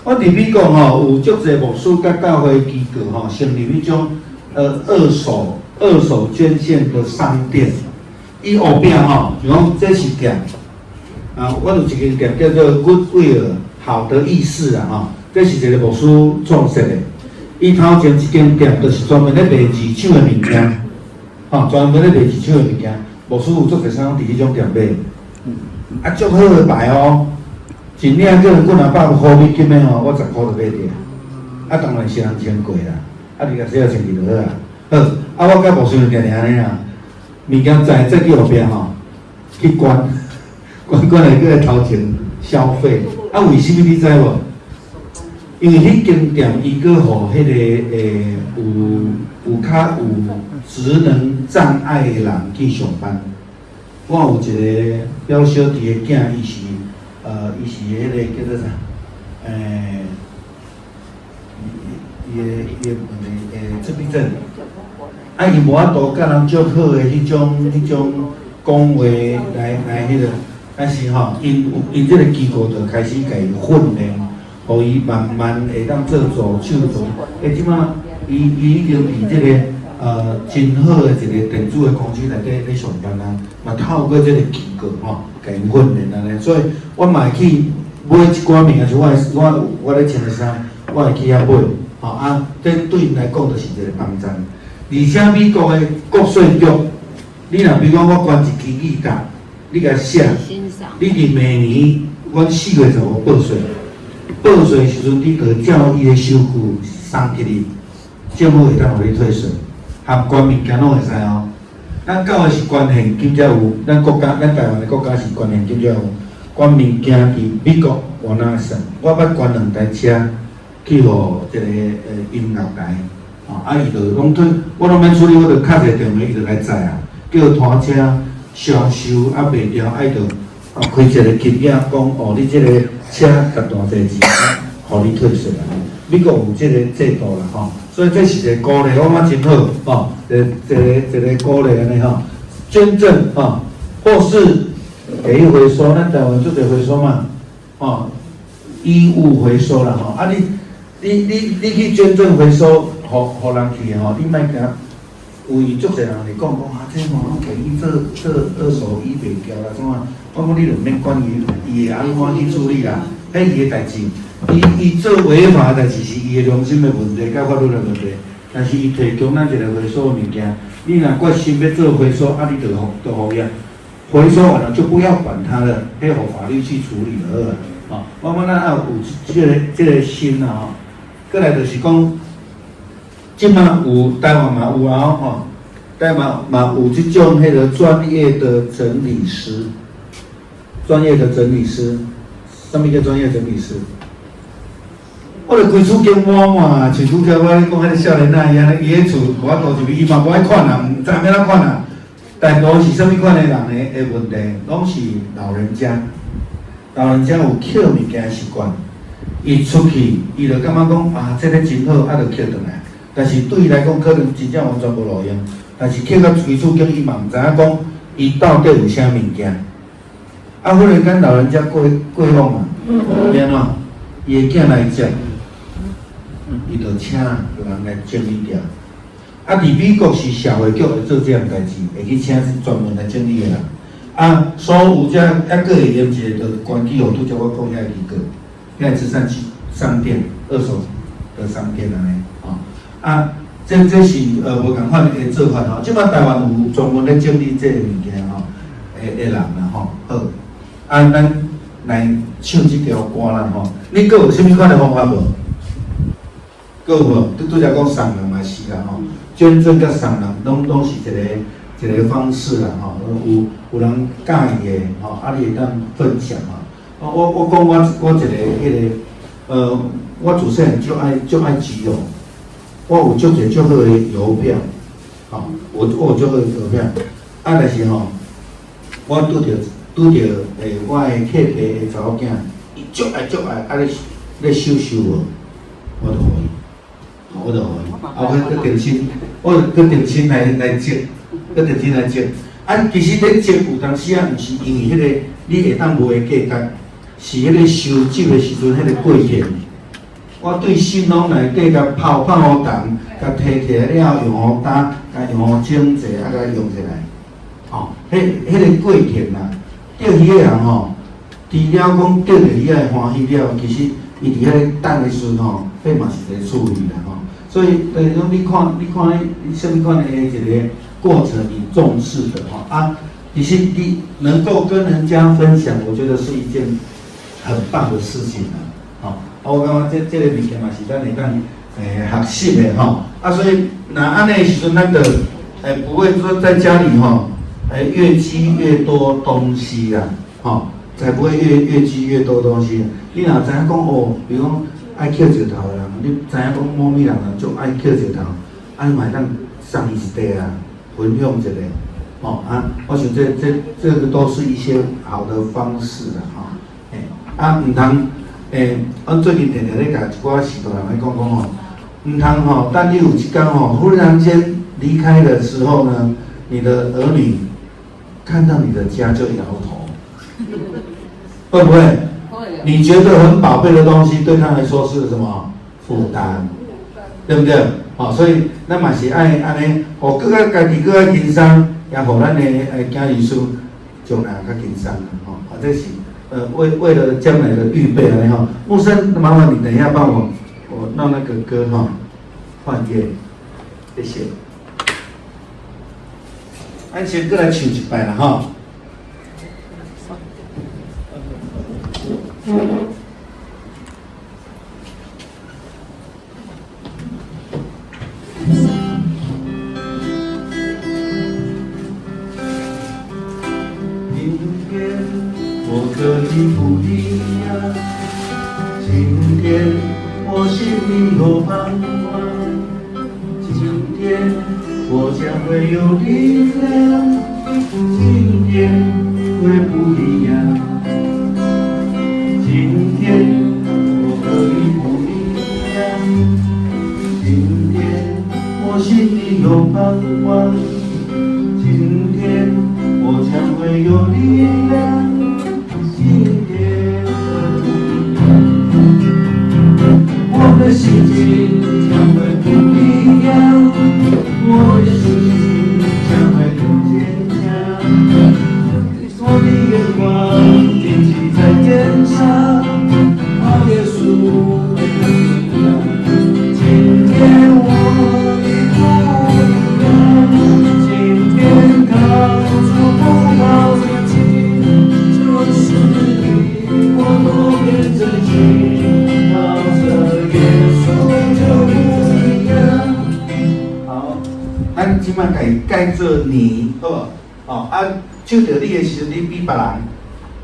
我佇美國吼，有足濟牧師佮教會機構吼，成立彼種二手捐獻的商店。伊後壁吼，就講這是店，啊，我有一間店叫做 Goodwill，好的意思啊吼，這是一個牧師創設的。伊頭前一間店就是專門咧賣二手的物件，吼，專門咧賣二手的物件。牧師有足濟衫佇彼種店買，啊，足好的牌哦，一領可能幾若百箍美金的吼，我10箍就買著。啊，當然是人穿過啦，啊，你共洗來穿去就好啊。好，啊，我佮牧師定定按呢啦，物件載載去後壁吼，去捐，捐捐來閣來頭前消費。啊，為啥物你知無？因為彼間店伊閣予彼個有較有職能障礙的人去上班。我有一個表小弟的囝，伊是彼個叫做啥？伊的問題自閉症。啊，伊無法度佮人足好的彼種講話來彼個，但是吼，𪜶這個機構就開始共伊訓練，予伊慢慢會當做助手做。這擺伊已經佇這個真好的一個電子的公司內底咧上班啊，嘛透過這個機構吼，共𪜶訓練按呢，所以我嘛會去買一寡物件，像我咧穿的衫，我會去遐買，吼啊，這對𪜶來講就是一個幫助。而且美國的國稅局，你若比如講我捐一支吉他，你共寫，你佇明年阮4月15報稅，報稅時陣你就照伊的收據送去你，政府會當予你退稅，含捐物件攏會使哦。咱教的是捐現金才有，咱國家咱台灣的國家是捐現金才有，捐物件佇美國我哪會算？我捌捐兩台車去予一個音樂台。啊！伊就攏退，我攏免處理，我就敲一個電話，伊就來載啊，叫拖車銷售啊賣掉，啊伊就啊開一個金額，講哦，你這個車值偌濟錢，予你退稅啊。美國有這個制度啦，吼，所以這是一個鼓勵，我感覺真好，吼，一個鼓勵按呢吼，捐贈吼，或是給予回收，咱台灣做者回收嘛，吼，衣物回收啦，吼，啊你去捐贈回收。予人去的吼，你莫驚，有伊足濟人會講講啊，這吼攏摕去做做二手衣賣掉啦，創啊？我講你就毋免管伊，伊會按怎去處理啦，彼伊的代誌。伊做違法的代誌是伊的良心的問題，佮法律的問題。但是伊提供咱一個回收的物件，你若決心欲做回收，啊，你就予就予伊回收完了就不要管他了，彼予法律去處理就好啊。吼，我講咱愛有這個心啊吼。過來就是講。這馬有台灣嘛有啊吼，台灣嘛有這種彼個專業的整理師，專業的整理師，啥物叫專業整理師？我就規厝間滿滿，像拄才我咧講彼個少年仔伊按呢，伊彼厝無法度入去，伊嘛無愛看人，毋知欲按怎看啊。大多是啥物款的人的問題，攏是老人家，老人家有抾物件習慣，伊出去，伊就感覺講啊，這個真好，啊，就抾轉來。但是對伊來講，可能真正完全無路用。但是抾到規厝間，伊嘛毋知影講，伊到底有啥物件。啊，忽然間老人家過往嘛，欲按怎？伊的囝來接，伊就請人來整理掉。啊，佇美國是社會局會做這項代誌，會去請專門來整理的人。啊，所有這猶閣會用一個，就捐去予拄才我講遐機構，遐慈善商店、二手的商店按呢，吼。啊，這是無仝款的做法吼。這擺台灣有專門咧整理這個物件吼的人啦吼。好，啊，咱來唱這條歌啦吼。你閣有啥物款的方法無？閣有無？拄拄才講送人嘛是啦吼，捐贈佮送人攏是一個方式啦吼。有人佮意的吼，啊，你會當分享吼。我講我一個彼個，我自細漢足愛集郵。我有足濟足好的郵票，吼，我有足好的郵票，啊，但是吼，我拄著我的客戶的查某囝，伊足愛足愛，啊咧收收無，我就予伊，我就予伊，啊，我閣重新，我閣重新來折，閣重新來折，啊，其實咧折有當時啊，毋是因為彼個你會當賣的價值，是彼個收集的時陣彼個過程。我對信封內底共泡泡予重，共提起來了後，用予擔，共用予整齊，啊，共用起來，吼，彼個過程啊，釣魚的人吼，除了講釣著魚仔會歡喜了，其實伊佇遐咧等的時陣吼，彼嘛是一個趣味啦吼。所以，就是講你看你啥物款的一個過程，你重視的吼啊，其實你能夠跟人家分享，我覺得是一件很棒的事情啊，吼。啊，我感覺這個物件嘛是咱會當學習的吼。啊，所以若按呢時陣，咱就不會說在家裡吼，越積越多東西啦，吼。才不會越積越多東西。你若知影講哦，比如講愛抾石頭的人，你知影講某物人啊，足愛抾石頭，啊，嘛會當送伊一塊啊，分享一下，哦啊，我想這個都是一些好的方式啦，吼，欸，啊，毋通，欸，阮最近定定咧共一寡序大人咧講講吼，毋通吼，當你有一工吼，忽然間離開的時候呢，你的兒女看到你的家就搖頭，會不會？會。你覺得很寶貝的東西，對他來說是什麼負擔？對不對？好，所以咱嘛是愛按呢，予閣較家己閣較輕鬆，也予咱的子兒孫將來較輕鬆吼。啊，這是為了將來的預備按呢吼。牧師，麻煩你等一下幫我弄那個歌哈，換頁，謝謝。咱先閣來唱一擺啦吼。今天我可以不一樣，今天我心裡有盼望，今天我將會有力量，今天會不一樣。今天我可以不一樣，今天我心裡有盼望，今天我將會有力量，今天會不一樣，我的心情將會不一樣，我的心情將會更堅強，我的眼光定睛在天上，靠耶穌會不一樣。今天我已不一樣，今天靠主不靠自己，就是你我都變真心，靠著耶穌就不一樣。好，咱這擺共伊改做你，好無？哦，啊，唱著你的時陣，你比別人。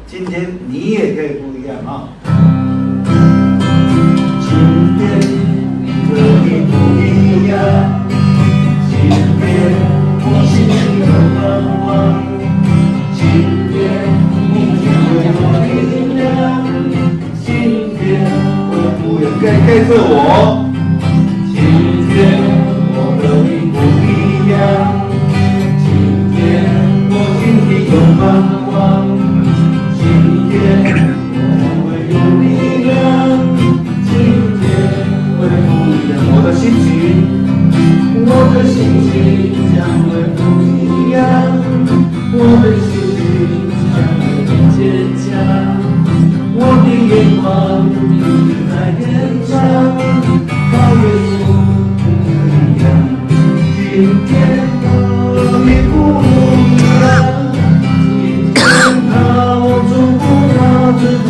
今天你也可以不一樣啊！今天你可以不一樣，今天我心裡有盼望，今天我將會有力量，今天我不要改改做我，今天我可以不一樣，今天我心裡有盼望。今天我會有力量，今天會不一樣。我的心情，我的心情將會不一樣，我的心情將會更堅強，我的眼光定睛在天上，靠耶穌不一樣。今天可以不一樣，今天靠主不靠自己。